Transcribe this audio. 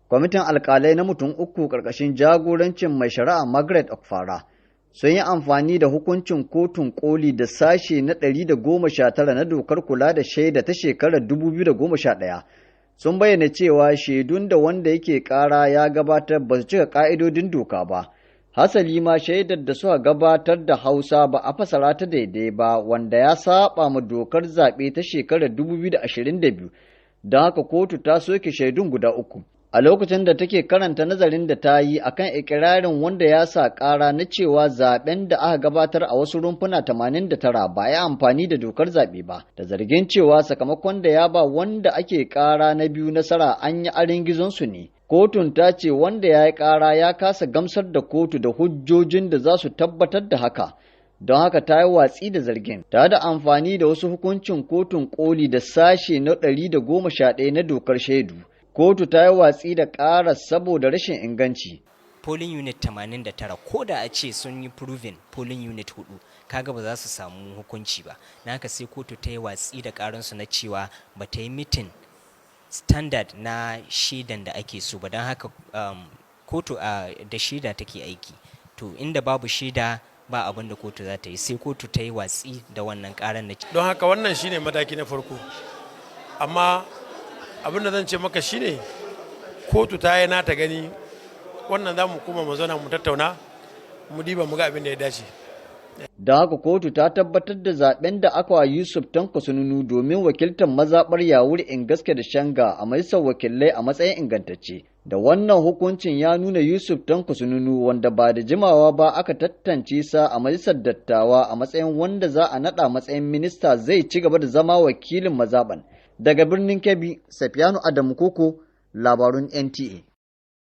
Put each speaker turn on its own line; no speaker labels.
Kwamitin alkalai na mutum uku ƙarƙashin jagorancin mai shari'a Margaret Okfara sun yi amfani da hukuncin kotun koli da sashe na 119 na dokar kula da shaida ta shekarar 2011. Sun bayyana cewa shaidun da wanda yake kara ya gabatar ba su cika ka'idodin doka ba. Hasali ma, shaidar da suka gabatar da Hausa ba a fasara ta daidai ba, wanda ya saba ma dokar zaɓe ta shekarar 2022. Don haka kotu ta soke shaidun guda uku. A lokacin da take karanta nazarin da ta yi akan ikirarin wanda ya sa ƙara na cewa zaben da aka gabatar a wasu rumfuna 89 ba ya amfani da dokar zaɓe ba, da zargin cewa sakamakon da ya ba wanda ake ƙara na biyu nasara an yi arin gizon su ne. Kotun ta ce wanda ya yi ƙara ya kasa gamsar da kotu da hujjojin da za su tabbatar da haka, don haka ta yi watsi da zargin, tare da amfani da wasu hukuncin kotun koli da sashe na 111 na dokar shaidu. Kotu ta yi watsi da ƙarar saboda rashin inganci.
Polling unit 89, ko da a ce sun yi proving polling unit 4, kaga ba za su samu hukunci ba. Na haka sai kotu ta yi watsi da karansu na cewa ba ta yi meeting standard na shaidan da ake so ba. Don haka kotu da shaida take aiki. To, inda babu shaida, ba abin da kotu za ta yi. Sai kotu ta yi watsi da wannan karan na
Don haka wannan shine mataki na farko, amma abin da zan ce maka shine kotu ta yi nata gani. Wannan za mu kuma mu zauna mu tattauna, mu diba, mu ga abin da ya dace.
Da haka kotu ta tabbatar da zaben da aka wa Yusuf Tanko Sununu domin wakiltar mazaɓar Yawuri Ingaske da Shanga a majalisar wakilai a matsayin ingantacce. Da wannan hukuncin ya nuna Yusuf Tanko Sununu, wanda ba da jimawa ba aka tantance sa a majalisar dattawa a matsayin wanda za a naɗa matsayin minista, zai ci gaba da zama wakilin mazaɓan. Daga birnin Kebbi, Safiyanu Adamu Koko, labarun NTA.